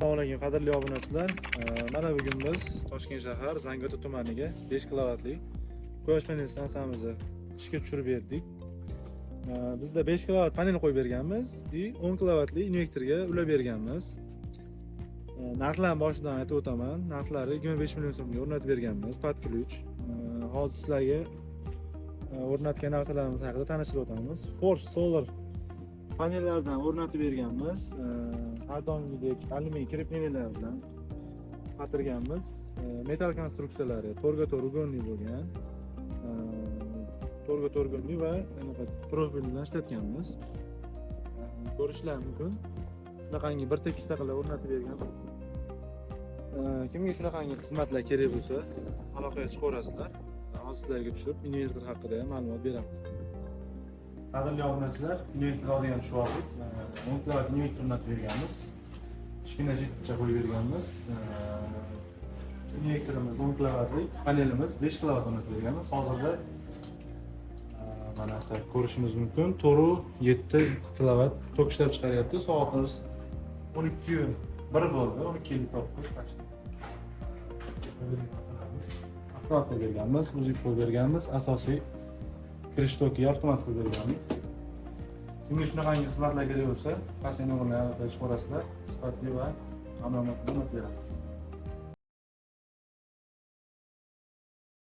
Assalomu alaykum, qadrli obunachilar. Mana bugun biz Toshkent shahar, Zangiota tumaniga 5 kilovatli quyosh panel stansiyamizni ishga tushirib berdik. Bizda 5 kilovat panel qo'yib berganmiz и 10 kilovatli invertorga ulab berganmiz. Narxlarni boshidan aytib o'taman. Narxlari 25 million so'mga o'rnatib berganmiz, под ключ. Hozir sizlarga o'rnatgan narsalarimiz haqida tanishtirib o'tamiz. Force Solar panellardan o'rnatib berganmiz. Har doimgidek alyumin крепления lar bilan qotirganmiz. Metall konstruksiyalari to'rtga to'rt угольный bo'lgan. To'rtga to'rt угольный va anaqa profil bilan ishlatganmiz. Ko'rishlar mumkin. Shunaqangi bir tekisda qilib o'rnatib berganmiz. Kimga shunaqangi xizmatlar kerak bo'lsa, aloqaga chiqaverasizlar. Hozir sizlarga tushib, invertor haqida ham ma'lumot beramiz. Qadrli obunachilar, invertor oldiga ham tushib oldik. 10 kilovat invertor o'rnatib berganmiz. Kichkina щит cha qo'yib berganmiz. Invertorimiz 10 kilovatlik, panelimiz 5 kilovat o'rnatib berganmiz. Hozirda mana так ko'rishimiz mumkin. 4,7 kilovat tok ishlab chiqaryapti. Soatimiz 12:01 bo'ldi, 12:59 почти. Avtomat qo'yib berganmiz, УЗИП qo'yib berganmiz, asosiy kirish tokiga avtomat qo'yib berganmiz. Kimga shunaqangi xizmatlar kerak bo'lsa, pastki nomerlarga aloqaga chiqaverasizlar, sifatli va ma'lumotli o'rnatib beramiz.